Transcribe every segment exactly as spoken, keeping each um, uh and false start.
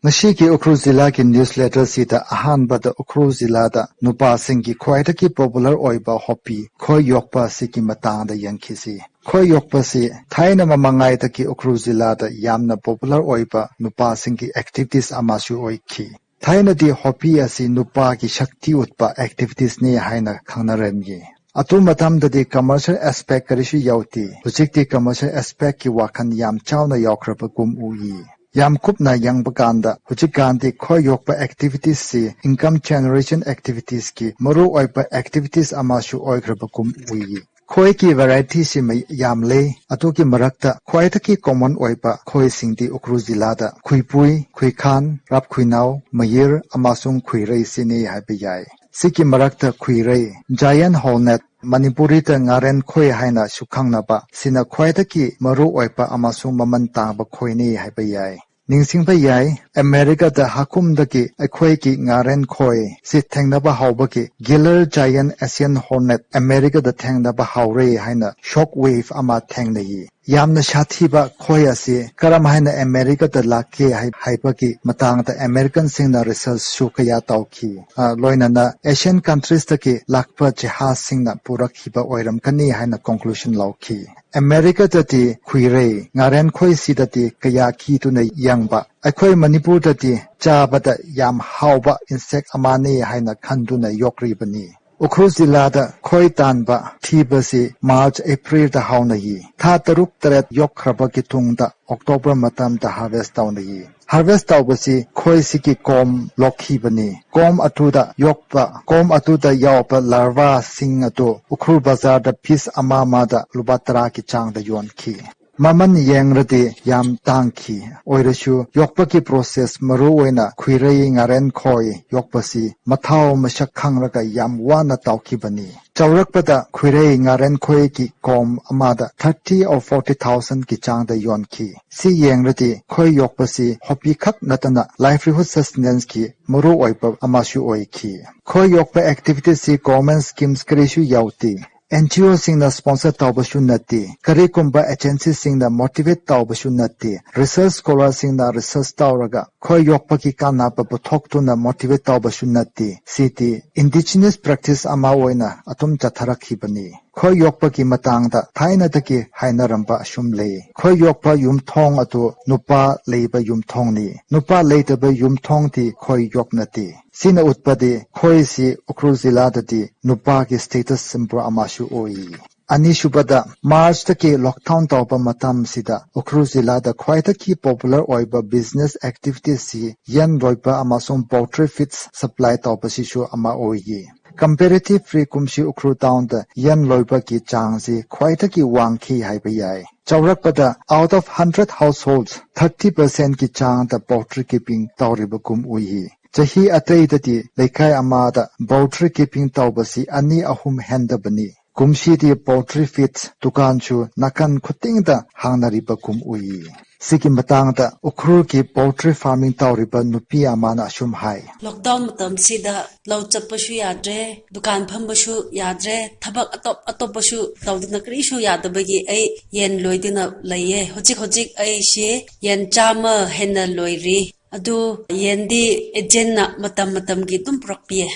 ꯉꯁꯤꯒꯤ ꯎꯈ꯭ꯔꯨꯜ ꯖꯤꯂꯥꯒꯤ ꯅ꯭ꯌꯨꯁꯂꯦꯇꯔꯁꯤꯗ ꯑꯍꯥꯟꯕꯗ ꯎꯈ꯭ꯔꯨꯜ ꯖꯤꯂꯥꯗ ꯅꯨꯄꯥꯁꯤꯡꯒꯤ ꯈ꯭ꯋꯥꯏꯗꯒꯤ ꯄꯣꯄꯨꯂꯔ ꯑꯣꯏꯕ ꯍꯣꯕꯤ ꯈꯣꯏ ꯌꯣꯛꯄ ꯑꯁꯤꯒꯤ ꯃꯇꯥꯡꯗ ꯌꯦꯡꯈꯤꯁꯤ꯫ ꯈꯣꯏ ꯌꯣꯛꯄꯁꯤ ꯊꯥꯏꯅ ꯃꯃꯥꯡꯉꯩꯗꯒꯤ ꯎꯈ꯭ꯔꯨꯜ ꯖꯤꯂꯥꯗ ꯌꯥꯝꯅ ꯄꯣꯄꯨꯂꯔ ꯑꯣꯏꯕ ꯅꯨꯄꯥꯁꯤꯡꯒꯤ ꯑꯦꯛꯇꯤꯚꯤꯇꯤꯁ ꯑꯃꯁꯨ ꯑꯣꯏꯈꯤ꯫ ꯊꯥꯏꯅꯗꯤ ꯍꯣꯕꯤ ꯑꯁꯤ ꯅꯨꯄꯥꯒꯤ ꯁꯛꯇꯤ ꯎꯠꯄ ꯑꯦꯛꯇꯤꯚꯤꯇꯤꯁꯅꯤ ꯍꯥꯏꯅ ꯈꯪꯅꯔꯝꯃꯤ꯫ ꯑꯗꯨ ꯃꯇꯝꯗꯗꯤ ꯀꯃꯔꯁꯤꯌꯦꯜ ꯑꯦꯁꯄꯦꯛ ꯀꯔꯤꯁꯨ ꯌꯥꯎꯗꯦ꯫ ꯍꯧꯖꯤꯛꯇꯤ ꯀꯃꯔꯁꯤꯌꯦꯜ ꯑꯦꯁꯄꯦꯛꯀꯤ ꯋꯥꯈꯜ ꯌꯥꯝ ꯆꯥꯎꯅ ꯌꯥꯎꯈ꯭ꯔꯕꯒꯨꯝ ꯎꯏ꯫ ꯌꯥꯝ ꯀꯨꯞꯅ ꯌꯦꯡꯕ ꯀꯥꯟꯗ ꯍꯧꯖꯤꯛꯀꯥꯟꯗꯤ ꯈꯣꯏ ꯌꯣꯛꯄ ꯑꯦꯛꯇꯤꯚꯤꯇꯤꯁꯁꯤ ꯏꯟꯀꯝ ꯖꯦꯅꯦꯔꯦꯁꯟ ꯑꯦꯛꯇꯤꯚꯤꯇꯤꯁꯀꯤ ꯃꯔꯨ ꯑꯣꯏꯕ ꯑꯦꯛꯇꯤꯚꯤꯇꯤꯁ ꯑꯃꯁꯨ ꯑꯣꯏꯈ꯭ꯔꯕꯒꯨꯝ ꯎꯏ꯫ ꯈꯣꯏꯒꯤ ꯚꯦꯔꯥꯏꯇꯤꯁꯤ ꯃꯩ-, ꯌꯥꯝ ꯂꯩ꯫ ꯑꯗꯨꯒꯤ ꯃꯔꯛꯇ ꯈ꯭ꯋꯥꯏꯗꯒꯤ ꯀꯣꯃꯟ ꯑꯣꯏꯕ ꯈꯣꯏꯁꯤꯡꯗꯤ ꯎꯈ꯭ꯔꯨꯜ ꯖꯤꯂꯥꯗ ꯈꯨꯏꯄꯨꯏ, ꯈꯨꯏꯈꯥꯟ, ꯔꯥꯞꯈꯨꯏꯅꯥꯎ, ꯃꯌꯤꯔ ꯑꯃꯁꯨꯡ ꯈꯨꯏꯔꯩ ꯁꯤꯅꯤ ꯍꯥꯏꯕ ꯌꯥꯏ꯫ ꯁꯤꯒꯤ ꯃꯔꯛꯇ ꯈꯨꯏꯔꯩ, ꯖꯥꯏꯌꯟ ꯍꯣꯔꯅꯦꯠ, ꯃꯅꯤꯄꯨꯔꯤꯗ ꯉꯥꯔꯦꯟ ꯈꯣꯏ ꯍꯥꯏꯅꯁꯨ ꯈꯪꯅꯕ, ꯁꯤꯅ ꯈ꯭ꯋꯥꯏꯗꯒꯤ ꯃꯔꯨ ꯑꯣꯏꯕ ꯑꯃꯁꯨꯡ ꯃꯃꯜ ꯇꯥꯡꯕ ꯈꯣꯏꯅꯤ ꯍꯥꯏꯕ ꯌꯥꯏ꯫ ꯅꯤꯡꯁꯤꯡꯕ ꯌꯥꯏ, ꯑꯃꯦꯔꯤꯀꯥꯗ ꯍꯥꯀꯨꯝꯗꯒꯤ ꯑꯩꯈꯣꯏꯒꯤ ꯉꯥꯔꯦꯟ ꯈꯣꯏ ꯁꯤ ꯊꯦꯡꯅꯕ ꯍꯧꯕꯒꯤ ꯒꯤꯂꯔ ꯖꯥꯏꯌꯟ ꯑꯦꯁꯤꯌꯟ ꯍꯣꯔꯅꯦꯠ ꯑꯃꯦꯔꯤꯀꯥꯗ ꯊꯦꯡꯅꯕ ꯍꯧꯔꯦ ꯍꯥꯏꯅ ꯁꯣꯛ ꯋꯦꯚ ꯑꯃ ꯊꯦꯡꯅꯩ꯫ ꯌꯥꯝꯅ ꯁꯥꯊꯤꯕ ꯈꯣꯏ ꯑꯁꯤ ꯀꯔꯝ ꯍꯥꯏꯅ ꯑꯃꯦꯔꯤꯀꯥꯗ ꯂꯥꯛꯀꯦ ꯍꯥꯏ-, ꯍꯥꯏꯕꯒꯤ ꯃꯇꯥꯡꯗ ꯑꯃꯦꯔꯤꯀꯟꯁꯤꯡꯅ ꯔꯤꯁꯔꯆꯁꯨ ꯀꯌꯥ ꯇꯧꯈꯤ꯫ ꯑ, ꯂꯣꯏꯅꯅ ꯑꯦꯁꯤꯌꯟ ꯀꯟꯇ꯭ꯔꯤꯁꯇꯒꯤ ꯂꯥꯛꯄ ꯖꯍꯥꯖꯁꯤꯡꯅ ꯄꯨꯔꯛꯈꯤꯕ ꯑꯣꯏꯔꯝꯒꯅꯤ ꯍꯥꯏꯅ ꯀꯣꯟꯀ꯭ꯂꯨꯖꯟ ꯂꯧꯈꯤ꯫ ꯑꯃꯦꯔꯤꯀꯥꯗꯗꯤ ꯈꯨꯏꯔꯩ, ꯉꯥꯔꯦꯟ ꯈꯣꯏꯁꯤꯗꯗꯤ ꯀꯌꯥ ꯀꯤꯗꯨꯅ ꯌꯦꯡꯕ꯫ ꯑꯩꯈꯣꯏ ꯃꯅꯤꯄꯨꯔꯗꯗꯤ ꯆꯥꯕꯗ ꯌꯥꯝ ꯍꯥꯎꯕ ꯏꯟꯁꯦꯛ ꯑꯃꯅꯤ ꯍꯥꯏꯅ ꯈꯟꯗꯨꯅ ꯌꯣꯛꯂꯤꯕꯅꯤ꯫ ꯎꯈ꯭ꯔꯨꯜ ꯖꯤꯂꯥꯗ ꯈꯣꯏ ꯇꯥꯟꯕ ꯊꯤꯕꯁꯤ ꯃꯥꯔꯆ, ꯑꯦꯄ꯭ꯔꯤꯜꯗ ꯍꯧꯅꯩ꯫ ꯊꯥ ꯇꯔꯨꯛ ꯇꯔꯦꯠ ꯌꯣꯛꯈ꯭ꯔꯕꯒꯤ ꯇꯨꯡꯗ ꯑꯣꯛꯇꯣꯕꯔ ꯃꯇꯝꯗ ꯍꯥꯔꯚꯦꯁ ꯇꯧꯅꯩ꯫ ꯍꯥꯔꯚꯦꯁ ꯇꯧꯕꯁꯤ ꯈꯣꯏꯁꯤꯒꯤ ꯀꯣꯝ ꯂꯣꯛꯈꯤꯕꯅꯤ꯫ ꯀꯣꯝ ꯑꯗꯨꯗ ꯌꯣꯛꯄ, ꯀꯣꯝ ꯑꯗꯨꯗ ꯌꯥꯎꯕ ꯂꯥꯔꯚꯥꯁꯤꯡ ꯑꯗꯨ ꯎꯈ꯭ꯔꯨꯜ ꯕꯖꯥꯔꯗ ꯄꯤꯁ ꯑꯃ ꯑꯃꯗ ꯂꯨꯄꯥ ꯇꯔꯥꯒꯤ ꯆꯥꯡꯗ ꯌꯣꯟꯈꯤ꯫ ꯃꯃꯜ ꯌꯦꯡꯂꯗꯤ ꯌꯥꯝ ꯇꯥꯡꯈꯤ꯫ ꯑꯣꯏꯔꯁꯨ ꯌꯣꯛꯄꯒꯤ ꯄ꯭ꯔꯣꯁꯦꯁ, ꯃꯔꯨ ꯑꯣꯏꯅ ꯈꯨꯏꯔꯩ ꯉꯥꯔꯦꯟ ꯈꯣꯏ ꯌꯣꯛꯄꯁꯤ ꯃꯊꯧ ꯃꯁꯛ ꯈꯪꯂꯒ ꯌꯥꯝ ꯋꯥꯅ ꯇꯧꯈꯤꯕꯅꯤ꯫ ꯆꯥꯎꯔꯛꯄꯗ ꯈꯨꯏꯔꯩ ꯉꯥꯔꯦꯟ ꯈꯣꯏꯒꯤ ꯀꯣꯝ ꯑꯃꯗ thirty or forty thousand ꯒꯤ ꯆꯥꯡꯗ ꯌꯣꯟꯈꯤ꯫ ꯁꯤ ꯌꯦꯡꯂꯗꯤ ꯈꯣꯏ ꯌꯣꯛꯄꯁꯤ ꯍꯣꯕꯤ ꯈꯛ ꯅꯠꯇꯅ ꯂꯥꯏꯚꯂꯤꯍꯨꯗ ꯁꯁꯇꯦꯅꯦꯟꯁꯀꯤ ꯃꯔꯨ ꯑꯣꯏꯕ ꯑꯃꯁꯨ ꯑꯣꯏꯈꯤ꯫ ꯈꯣꯏ ꯌꯣꯛꯄ ꯑꯦꯛꯇꯤꯚꯤꯇꯤꯁꯁꯤ ꯒꯣꯔꯃꯦꯟ ꯁ꯭ꯀꯤꯝꯁ ꯀꯔꯤꯁꯨ ꯌꯥꯎꯗꯦ꯫ ꯑꯦꯟ ꯖꯤ ꯑꯣꯁꯤꯡꯅ ꯁ꯭ꯄꯣꯟꯁꯔ ꯇꯧꯕꯁꯨ ꯅꯠꯇꯦ, ꯀꯔꯤꯒꯨꯝꯕ ꯑꯦꯖꯦꯟꯁꯤꯁꯤꯡꯅ ꯃꯣꯇꯤꯚꯦꯠ ꯇꯧꯕꯁꯨ ꯅꯠꯇꯦ꯫ ꯔꯤꯁꯔꯆ ꯁ꯭ꯀꯣꯂꯔꯁꯤꯡꯅ ꯔꯤꯁꯔꯆ ꯇꯧꯔꯒ ꯈꯣꯏ ꯌꯣꯛꯄꯒꯤ ꯀꯥꯟꯅꯕ ꯄꯨꯊꯣꯛꯇꯨꯅ ꯃꯣꯇꯤꯚꯦꯠ ꯇꯧꯕꯁꯨ ꯅꯠꯇꯦ꯫ ꯁꯤꯗꯤ ꯏꯟꯗꯤꯖꯤꯅꯁ ꯄ꯭ꯔꯦꯛꯇꯤꯁ ꯑꯃ ꯑꯣꯏꯅ ꯑꯗꯨꯝ ꯆꯠꯊꯔꯛꯈꯤꯕꯅꯤ꯫ ꯈꯣꯏ ꯌꯣꯛꯄꯒꯤ ꯃꯇꯥꯡꯗ ꯊꯥꯏꯅꯗꯒꯤ ꯍꯥꯏꯅꯔꯝꯕ ꯑꯁꯨꯝ ꯂꯩ: ꯈꯣꯏ ꯌꯣꯛꯄ ꯌꯨꯝꯊꯣꯡ ꯑꯗꯨ ꯅꯨꯄꯥ ꯂꯩꯕ ꯌꯨꯝꯊꯣꯡꯅꯤ, ꯅꯨꯄꯥ ꯂꯩꯇꯕ ꯌꯨꯝꯊꯣꯡꯗꯤ ꯈꯣꯏ ꯌꯣꯛ ꯅꯠꯇꯦ꯫ ꯁꯤꯅ ꯎꯠꯄꯗꯤ ꯈꯣꯏꯁꯤ ꯎꯈ꯭ꯔꯨꯜ ꯖꯤꯂꯥꯗꯗꯤ ꯅꯨꯄꯥꯒꯤ ꯁ꯭ꯇꯦꯇꯁ ꯁꯤꯝꯕꯣꯜ ꯑꯃꯁꯨ ꯑꯣꯏ꯫ ꯑꯅꯤꯁꯨꯕꯗ, ꯃꯥꯔꯆꯇꯒꯤ ꯂꯣꯛꯗꯥꯎꯟ ꯇꯧꯕ ꯃꯇꯝꯁꯤꯗ ꯎꯈ꯭ꯔꯨꯜ ꯖꯤꯂꯥꯗ ꯈ꯭ꯋꯥꯏꯗꯒꯤ ꯄꯣꯄꯨꯂꯔ ꯑꯣꯏꯕ ꯕꯤꯖꯤꯅꯦꯁ ꯑꯦꯛꯇꯤꯚꯤꯇꯤꯁꯁꯤ ꯌꯦꯟ ꯂꯣꯏꯕ ꯑꯃꯁꯨꯡ ꯄꯣꯜꯇ꯭ꯔꯤ ꯐꯤꯗꯁ ꯁꯄ꯭ꯂꯥꯏ ꯇꯧꯕꯁꯤꯁꯨ ꯑꯃ ꯑꯣꯏꯌꯦ꯫ ꯀꯝꯄꯦꯔꯦꯇꯤꯚꯂꯤ ꯀꯨꯝꯁꯤ ꯎꯈ꯭ꯔꯨꯜ ꯇꯥꯎꯟꯗ ꯌꯦꯟ ꯂꯣꯏꯕꯒꯤ ꯆꯥꯡꯁꯤ ꯈ꯭ꯋꯥꯏꯗꯒꯤ ꯋꯥꯡꯈꯤ ꯍꯥꯏꯕ ꯌꯥꯏ꯫ ꯆꯥꯎꯔꯛꯄꯗ, ꯑꯥꯎꯠ ꯑꯣꯐ ꯍꯟꯗ꯭ꯔꯦꯠ ꯍꯥꯎꯁꯍꯣꯜꯗ, ꯊꯥꯔꯇꯤ ꯄꯔꯁꯦꯟꯠꯀꯤ ꯆꯥꯡꯗ ꯄꯣꯜꯇ꯭ꯔꯤ ꯀꯤꯄꯤꯡ ꯇꯧꯔꯤꯕꯒꯨꯝ ꯎꯏ꯫ ꯆꯍꯤ ꯑꯇꯩꯗꯗꯤ ꯂꯩꯀꯥꯏ ꯑꯃꯗ ꯄꯣꯜꯇ꯭ꯔꯤ ꯀꯤꯄꯤꯡ ꯇꯧꯕꯁꯤ ꯑꯅꯤ ꯑꯍꯨꯝ ꯍꯦꯟꯗꯕꯅꯤ꯫ ꯀꯨꯝꯁꯤꯗꯤ ꯄꯣꯜꯇ꯭ꯔꯤ ꯐꯤꯗꯁ ꯗꯨꯀꯥꯟꯁꯨ ꯅꯥꯀꯟ ꯈꯨꯗꯤꯡꯗ ꯍꯥꯡꯅꯔꯤꯕꯒꯨꯝ ꯎꯏ꯫ ꯁꯤꯒꯤ ꯃꯇꯥꯡꯗ ꯎꯈ꯭ꯔꯨꯜꯒꯤ ꯄꯣꯜꯇ꯭ꯔꯤ ꯐꯥꯔꯃꯤꯡ ꯇꯧꯔꯤꯕ ꯅꯨꯄꯤ ꯑꯃꯅ ꯑꯁꯨꯝ ꯍꯥꯏ꯫ ꯂꯣꯛꯗꯥꯎꯟ ꯃꯇꯝꯁꯤꯗ ꯂꯧ ꯆꯠꯄꯁꯨ ꯌꯥꯗ꯭ꯔꯦ, ꯗꯨꯀꯥꯟ ꯐꯝꯕꯁꯨ ꯌꯥꯗ꯭ꯔꯦ, ꯊꯕꯛ ꯑꯇꯣꯞ ꯑꯇꯣꯞꯄꯁꯨ ꯇꯧꯗꯅ ꯀꯔꯤꯁꯨ ꯌꯥꯗꯕꯒꯤ ꯑꯩ ꯌꯦꯟ ꯂꯣꯏꯗꯨꯅ ꯂꯩꯌꯦ꯫ ꯍꯧꯖꯤꯛ ꯍꯧꯖꯤꯛ ꯑꯩꯁꯦ ꯌꯦꯟ ꯆꯥꯝꯃ ꯍꯦꯟꯅ ꯂꯣꯏꯔꯤ꯫ ꯑꯗꯨ ꯌꯦꯟꯗꯤ ꯑꯦꯖꯦꯟꯅ ꯃꯇꯝ ꯃꯇꯝꯒꯤ ꯑꯗꯨꯝ ꯄꯨꯔꯛꯄꯤꯌꯦ꯫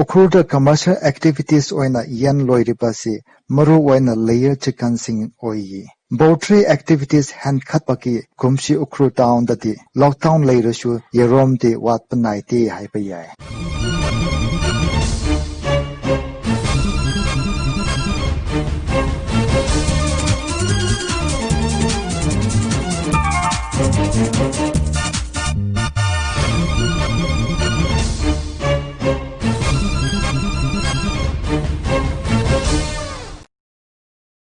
ꯎꯈ꯭ꯔꯨꯜꯗ ꯀꯃꯔꯁꯤꯌꯦꯜ ꯑꯦꯛꯇꯤꯚꯤꯇꯤꯁ ꯑꯣꯏꯅ ꯌꯦꯟ ꯂꯣꯏꯔꯤꯕꯁꯤ ꯃꯔꯨ ꯑꯣꯏꯅ ꯂꯦꯌꯔ ꯆꯤꯀꯟꯁꯤꯡ ꯑꯣꯏꯌꯦ꯫ ꯄꯣꯜꯇ꯭ꯔꯤ ꯑꯦꯛꯇꯤꯚꯤꯇꯤꯁ ꯍꯦꯟꯒꯠꯄꯒꯤ ꯀꯨꯝꯁꯤ ꯎꯈ꯭ꯔꯨꯜ ꯇꯥꯎꯟꯗꯗꯤ ꯂꯣꯛꯗꯥꯎꯟ ꯂꯩꯔꯁꯨ ꯌꯦꯔꯨꯝꯗꯤ ꯋꯥꯠꯄ ꯅꯥꯏꯗꯦ ꯍꯥꯏꯕ ꯌꯥꯏ꯫